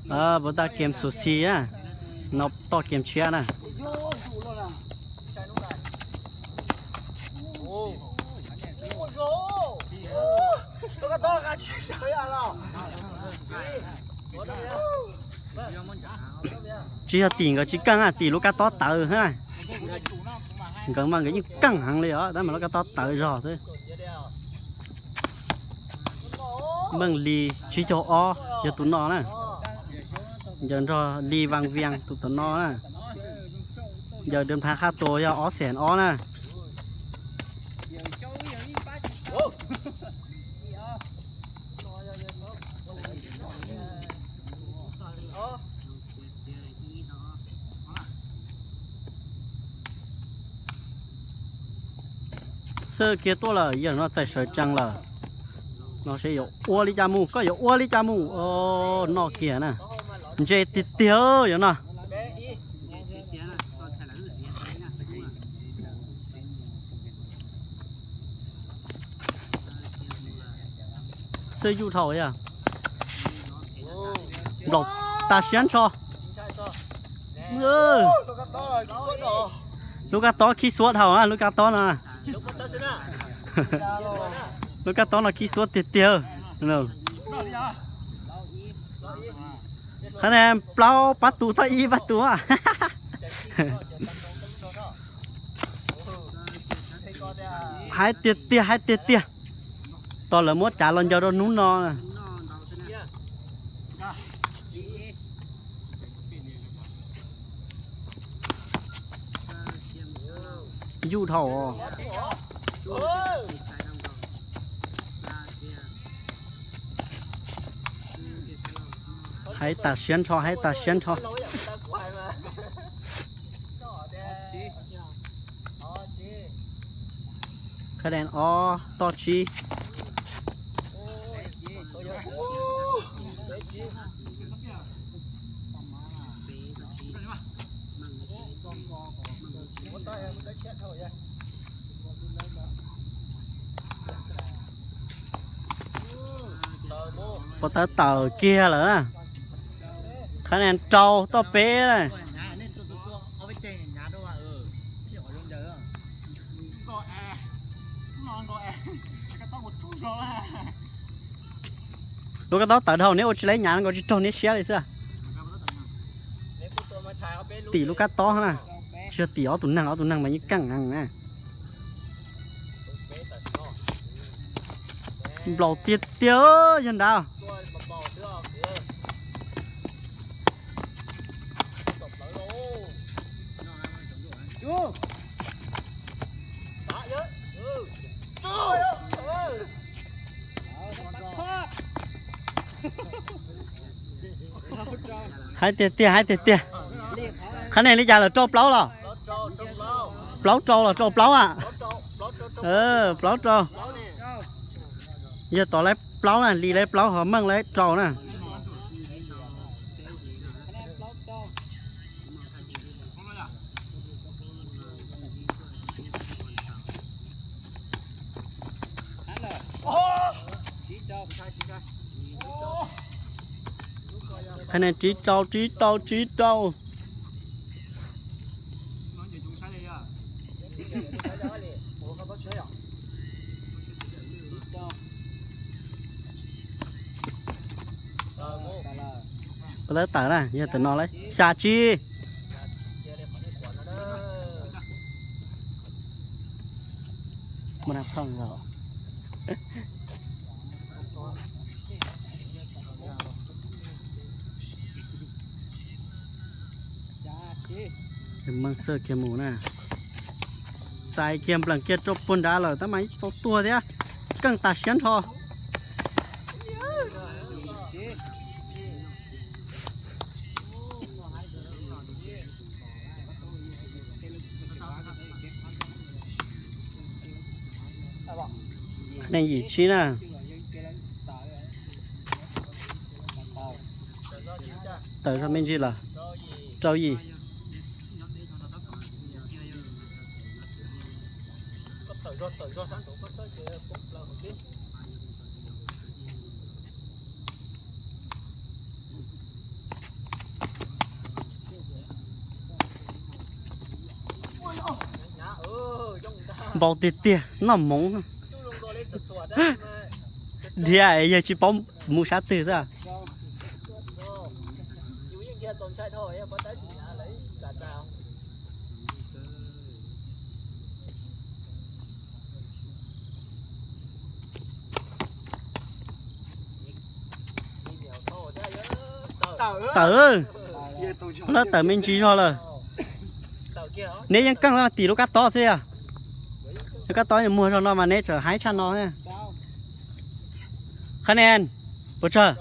Puas tas kem xus xi na, no toj kem tshiab na. Tsis yog tim nkawd tsis keej na, tim lub kab tob tawv na. Nkawd mas nkawd yeej keej heev li os, tab mas lub kab tob tawv zog xwb. Meej Li tsib caug ob yog tus no na. Ncaws nrog Li Vaj Viaj tus tom no na. Ncaws Dawm Phav Qhaj Tuas yog ob xees ob na. Xwb kiag tuaj lawm, yog no txais sawv tsees lawm. No seb yuav ua li cas mus, koj yuav ua li cas mus. Noj kiag na. Ntse tiag tiag yog no. Xwb yuj dhau yog. Nplaum tas siab ntsho. Lub kab tob khib xuab dhau na, lub kab tob no. Lub kab tob no khib xuab tiag tiag. Qhov ne plaub pab tus, thoj ib pab tus. Hais tiag tiag, hais tiag tiag. Tos lawv muab cav los ncaws rau hnub no. Yuj dhau. Hais tas siab ntsho, hais tas siab ntsho. Khab dee ob toj tsib. Puas tawv tawm kiag lawm na. Khab ne rau toj peb na. Lub kab tob tawv dhau neb ua tsis laib nyav nkaus, tsis raug neb siab li xwb. Tim lub kab tob na, tsis yog tim ob tug neeg, ob tug neeg mas yeej keej na. Nplaum tiag tiag yog nrad. Hais tiag tiag, hais tiag tiag. Qhov ne li cas lawm, rau plaub los? Plaub rau los rau plaub a? Plaub rau. Yog tod laib plaub na, li laib plaub ho meej laib rau na. Qhov ne tsib rau, tsib rau, tsib rau. Puas tawv tawm na, yog tawm no lawm xya tsib. Meej xwb kiag mus na. Txais kiag nplees kiag rau puag nrad lawm tab mas yeej tsis tau tuag thiab. Keej tas siab nrho. Qhov ne yim tsib na. Tawm zog me ntsis lawm. Rau yim. Npau tiag tiag, noj hmoov. Dhia es yawg tsis paub mus sab twg xwb. Tawm, lawv tawm me ntsis zog lawm. Neb yeej keej tim lub kab tob xwb yog. Lub kab tob muag zog no mas neb txawm haib tshaj no. Qhab nen puas tsawg?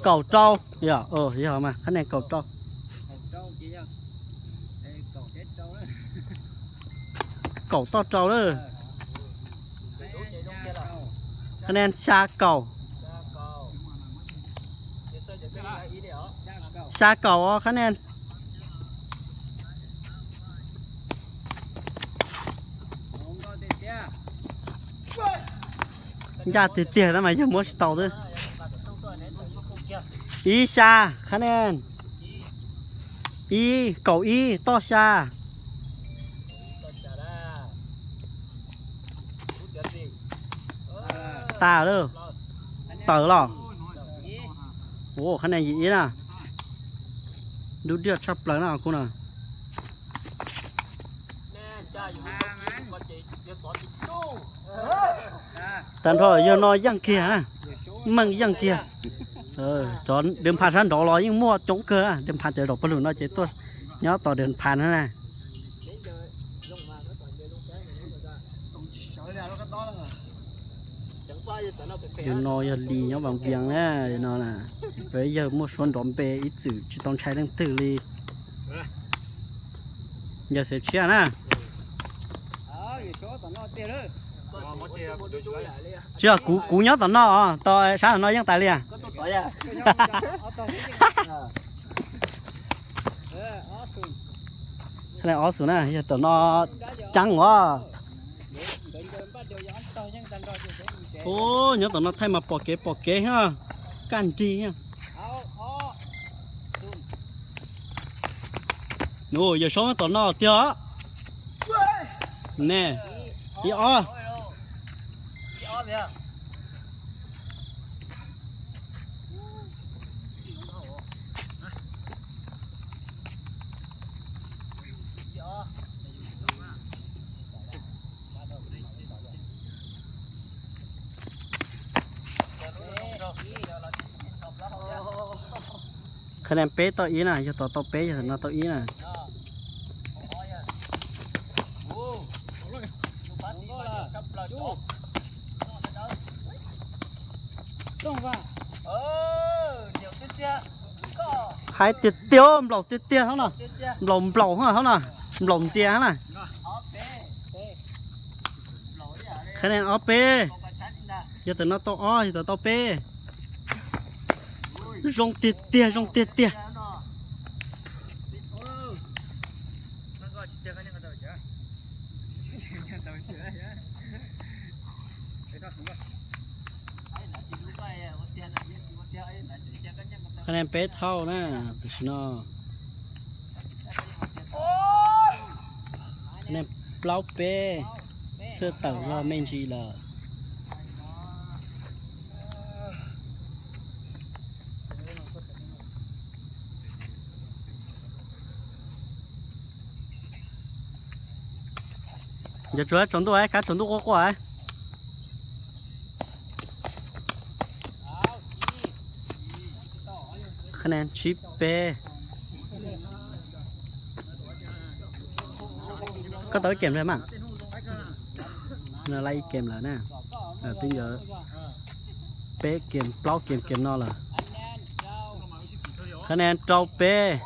Kaum rau. Yog, yog mas qhab nen kaum rau. Kaum toj rau lawm. Qhab nen xya kaum. Xya kaum os qhab nen. Ncaj tiag tiag tab mas yawg muab tsis tau xwb. Ib xya, qhab nen. Ib, kaum ib, toj xya. Tas lawm. Tawm los. Ua qhab nen yim ib na. Dub diaj tshaj plaws na kuv na. Tag nrho yawg no yeej kiag, meej yeej kiag. Cov dej pha sab nraud los yeej muaj coob kawg, dej pha cov zaum pawg lug no ces tuaj nyob tom dej pha na. Yawg no yog Lis nyob Vam Vias na, no na. Peb yawg muaj suab nrov npe ib txwm tsis tau ntshai leej twg li. Yawg Xeev Tshiab na. Tsis yog kuv, kuv nyob tom no, tau sab tom no yeej tas li. Ob xus na, yog tom no ceeb os. Ub, nyob tom no thaij mas pom kev pom kev thiab, kaj nrig thiab. Ub, yawg Saub tom no tiag. Ne, ib ob. Qhab nen peb tau ib na, yog tom tau peb, yog tom no tau ib na. Hais tiag tiag, nplaum tiag tiag hab no. Nplaum nplaum hab no, nplaum ntxias hab na. Qhab nen ob peb, yog tom no tau ob, yog tom tau peb. Zoo tiag tiag, zoo tiag tiag. Qhab nen peb thauj na, tam sim no. Qhab nen plaub peb, xwb tawm zog me ntsis lawm. Yog tsuas tsaus ntuj, kab tsaus ntuj quaj quaj. Qhab nen tsib peb. Koj tau ib kem lawm mas. No lawm ib kem lawm na. Twb yog peb kem plaub kem kem no lawm. Qhab nen rau peb.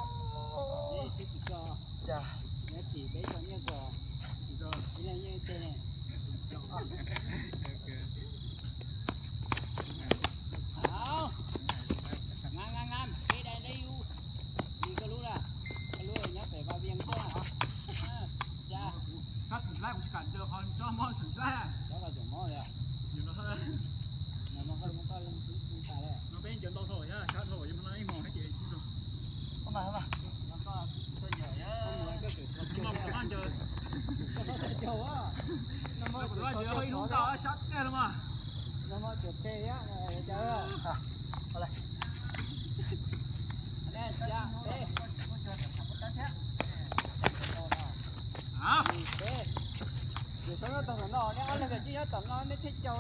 Yus sawv nyob tom no, neb ob leeg cia nyob tom no, neb thiaj caum.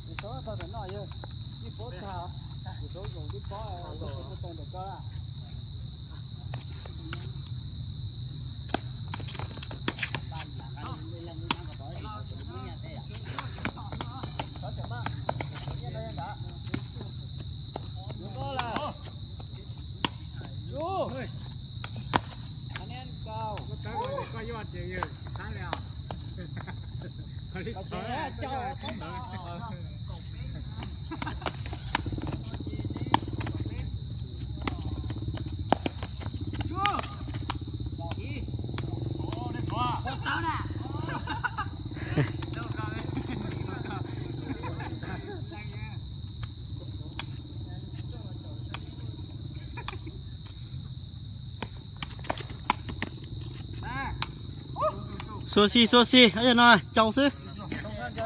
Yus sawv nyob tom no yog, nej paub tag, yus sawv zoo twb paub, tau ntawm koj. Xua si xua si, no caum xwb.